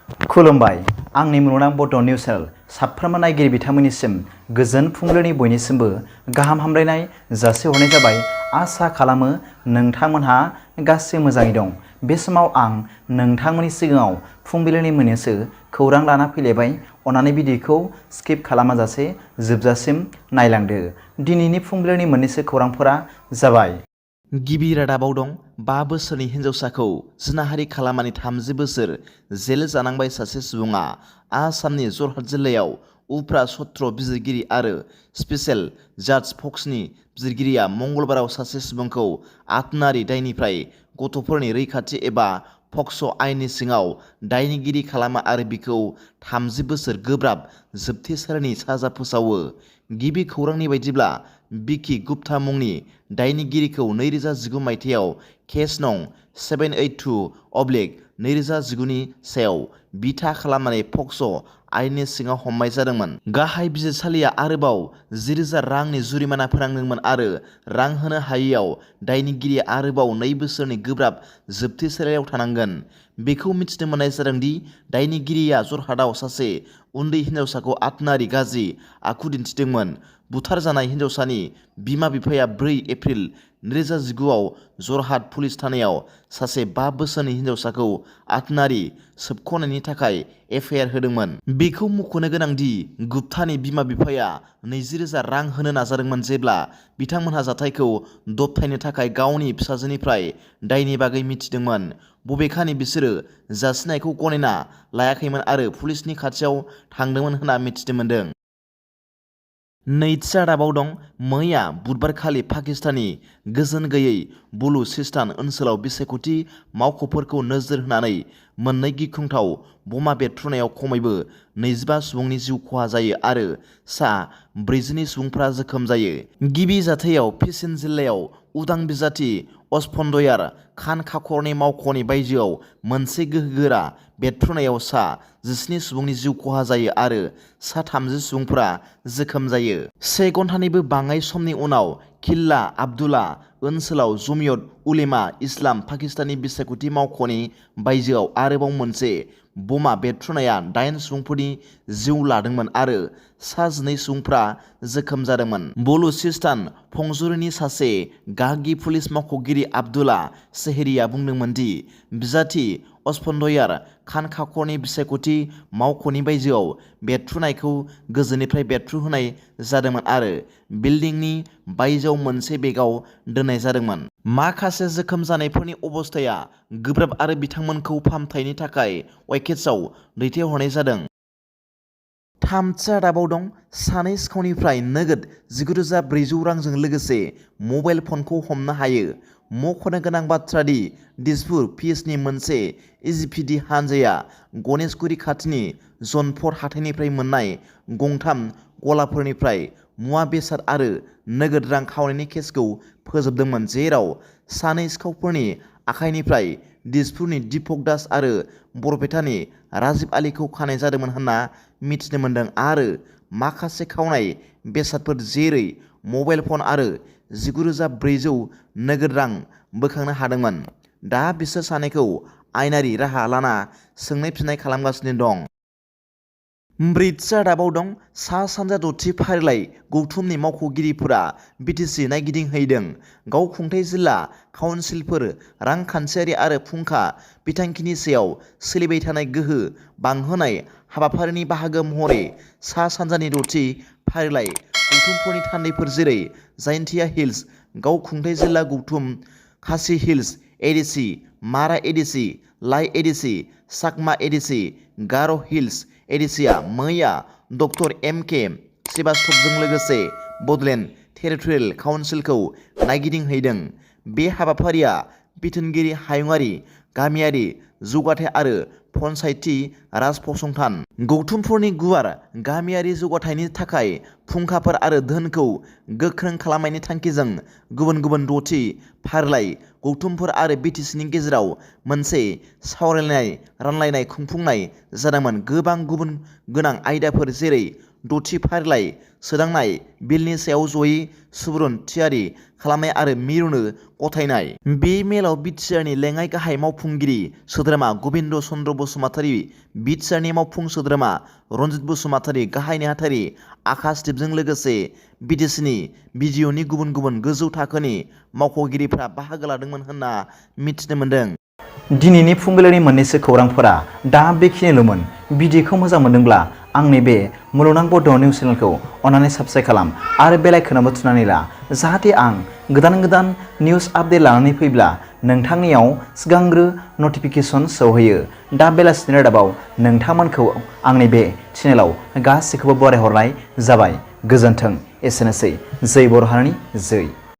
खुलुमबाय आंनि मुलुगनां बड' निउस चेनेल साफ्रोमबो नायगिरि बिथांमोननिसिम गोजोन फुंबिलिनि बयनिसिमबो गाहाम हामलायनाय जासिहरनाय जाबाय। आसा खालामो नोंथांमोनहा गासै मोजाङै दं। बे समाव आं नोंथांमोननि सिगाङाव फुंबिलिनि मोननैसो खौरां लाना फैलायबाय। अन्नानै भिडिअखौ स्किप खालामाजासे जोबजासिम नायलांदो। दिनैनि फुंबिलिनि मोननैसो खौरांफोरा जाबाय। गिबि रादाबाव दं 5 बोसोरनि हिन्जावसाखौ जिनाहारि खालामनानै 30 बोसोर जेल जानांबाय सासे सुबुङा। आसामनि जरहाट जिल्लायाव उफ्रा सत्र बिजिरगिरि आरो स्पेशेल जाज फक्सनि बिजिरगिरिया मंगलबाराव सासे सुबुंखौ आथोनारि दायनिफ्राय गथ'फोरनि रैखाथि एबा पक्स' आयेननि सिङाव दायनिगिरि खालामो आरो बिखौ 30 बोसोर गोब्राब जोबथेसालिनि साजा फोसावो। गिबि खौरांनि बायदिब्ला बिकी गुप्ता मुंनि दायनिगिरिखौ 2019 मायथाइयाव केस नं 782/2019 नि सायाव बिथा खालामनानै पक्स' आयेननि सिङाव हमनाय जादोंमोन। गाहाय बिजिरसालिया आरोबाव 10,000 रांनि जुरिमाना फोनांदोंमोन आरो रां होनो हायैयाव दायनिगिरिया आरोबाव 2 बोसोरनि गोब्राब जोबथेसालियाव थानांगोन। बेखौ मिथिनो मोननाय जादों दि दायनिगिरिया जरहाटआव सासे उन्दै हिन्जावसाखौ आथोनारि गाज्रि आखु दिन्थिदोंमोन। बुथारजानाय हिन्जावसानि बिमा-बिफाया 4 एप्रिल 2019 आव जरहाट पुलिस थानायाव सासे 5 बोसोरनि हिन्जावसाखौ आथोनारि सोबख'नायनि थाखाय एफआइआर होदोंमोन। बेखौ मख'नो गोनां दि गुप्तानि बिमा-बिफाया 20,000 रां होनो नाजादोंमोन जेब्ला बिथांमोनहा जाथायखौ दबथायनो थाखाय गावनि फिसाजोनिफ्राय दायनि बागै मिथिदोंमोन। बबेखानि बिसोरो जासिनायखौ गनायना लायाखैमोन आरो पुलिसनि खाथियाव थांदोंमोन होनना मिथिनो मोन्दों। नैथि रादाबाव दं मैया बुधबारखालि पाकिस्ताननि गोजोन गैयै बलुचिस्तान ओनसोलाव बिसायख'थि मावख'फोरखौ नोजोर होनानै मोननै गिख्रंथाव बमा बेरफ्रुनायाव खमैबो 25 सुबुंनि जिउ खहा जायो आरो सा 40 सुबुंफोरा जोखोम जायो। गिबि जाथायाव पिसिन जिल्लायाव उदां बिजाथि अस्फन्दयार खान खाखरनि मावख'नि बायजोआव मोनसे गोहोगोरा बेरफ्रुनायाव सा 17 सुबुंनि जिउ खहा जायो आरो सा 30 सुबुंफोरा जोखोम जायो। 1 घन्टानिबो बाङाइ समनि उनाव किल्ला आब्दुल्ला ओनसोलाव जमियत उलेमा इस्लाम पाकिस्ताननि बिसायख'थि मावख'नि बायजोआव आरोबाव मोनसे बमा बेरफ्रुनाया 8 सुबुंफोरनि जिउ लादोंमोन आरो सा 12 सुबुंफोरा जोखोम जादोंमोन। बलुचिस्तान फंजुरिनि सासे गागि पुलिस मावख'गिरि आब्दुल्ला सेहरीआ बुंदोंमोन दि बिजाथि अस्फन्दयार खान खाखरनि बिसायख'थि मावख'नि बायजोआव बेरफ्रुनायखौ गोजौनिफ्राय बेरफ्रुहोनाय जादोंमोन आरो बिल्डिंनि बायजोआव मोनसे बेगआव दोननाय जादोंमोन। माखासे जोखोम जानायफोरनि अबस्थाया गोब्राब आरो बिथांमोनखौ फाहामथायनि थाखाय वाइकेट्सआव दैथायहरनाय जादों। थामथि रादाबाव दं सानै सिखावनिफ्राय नोगोद 19,400 रांजों लोगोसे मबाइल फनखौ हमनो हायो। मख'नो गोनां बाथ्रा दि दिसपुर पिएचनि मोनसे एजिपिडि हानजाया गणेशगुरि खाथिनि जनपद हाथाइनिफ्राय मोननाय गंथाम गलाफोरनिफ्राय मुवा बेसाद आरो नोगोद रां खावनायनि केसखौ फोजोबदोंमोन जेराव सानै सिखावफोरनि आखाइनिफ्राय दिसपुरनि दीपक दास आरो बरपेटानि राजिब आलीखौ खानाय जादोंमोन होनना मिथिनो मोन्दों आरो माखासे खावनाय बेसादफोर जेरै मबाइल फन आरो 19,400 नोगोद रां बोखांनो हादोंमोन। दा बिसोर सानैखौ आयेनारि राहा लाना सोंनाय फिननाय खालामगासिनो दं। ब्रैथि रादाबाव दं सा सानजा दथि फारिलाइ गौथुमनि मावख'गिरिफोरा बिटिसि नायगिदिंहैदों। गावखुंथाय जिल्ला काउन्सिलफोर रांखान्थियारि आरो फुंखा बिथांखिनि सायाव सोलिबाय थानाय गोहो बांहोनाय हाबाफारिनि बाहागो महरै सा सानजानि दथि फारिलाइ गौथुमफोरनि थान्दैफोर जेरै जायन्तिया हिल्स गावखुंथाय जिल्ला गौथुम, खासि हिल्स एडिसि, मारा एडिसि, लाई एडिसि, चाकमा एडिसि, गार' हिल्स एडिसिआ मैया डक्टर एम.के. श्रीवास्तवजों लोगोसे बड'लेण्ड टेरिटरियेल काउन्सिलखौ नायगिदिंहैदों। बे हाबाफारिया बिथोनगिरि हायुंआरि गामियारि जौगाथाय आरो पन्चायती राज फसंथान गौथुमफोरनि गुवार गामियारि जौगाथायनि थाखाय फुंखाफोर आरो धोनखौ गोख्रों खालामनायनि थांखिजों गुबुन गुबुन दथि फारिलाइ गौथुमफोर आरो बिटिसिनि गेजेराव मोनसे सावरायलायनाय रानलायनाय खुंफुंनाय जादोंमोन। गोबां गुबुन गोनां आयदाफोर जेरै दथि फारिलाइ सोदांनाय बिलनि सायाव जयै सुबुरुन थियारि खालामनाय आरो मिरुनो गथायनाय। बे मेलाव बिटिआरनि लेङाइ गाहाय मावफुंगिरि सोद्रोमा गबिन्द चन्द्र बसुमतारी, बिटिआरनि मावफुं सोद्रोमा रनजित बसुमतारी, गाहाय नेहाथारि आकाशदीपजों लोगोसे बिटिसिनि बिडिअनि गुबुन गुबुन गोजौ थाखोनि मावख'गिरिफ्रा बाहागो लादोंमोन होनना मिथिनो मोन्दों। दिनैनि फुंबिलिनि मोननैसो खौरांफोरा दा बेखिनिल'मोन। भिडिअखौ मोजां मोनदोंब्ला आंनि बे मुलुगनां बड' निउस चेनेलखौ अन्नानै साबस्क्राइब खालाम आरो बेल आइकनआवबो थुनानै ला, जाहाथे आं गोदान गोदान निउस आपडेट लानानै फैब्ला नोंथांनियाव सिगांग्रो नटिफिकेसन सौहैयो। दा बेलासिनि रादाबाव नोंथांमोनखौ आंनि बे चेनेलाव गासैखौबो बरायहरनाय जाबाय। गोजोन्थों। एसेनोसै। जै बर' हारिनि जै।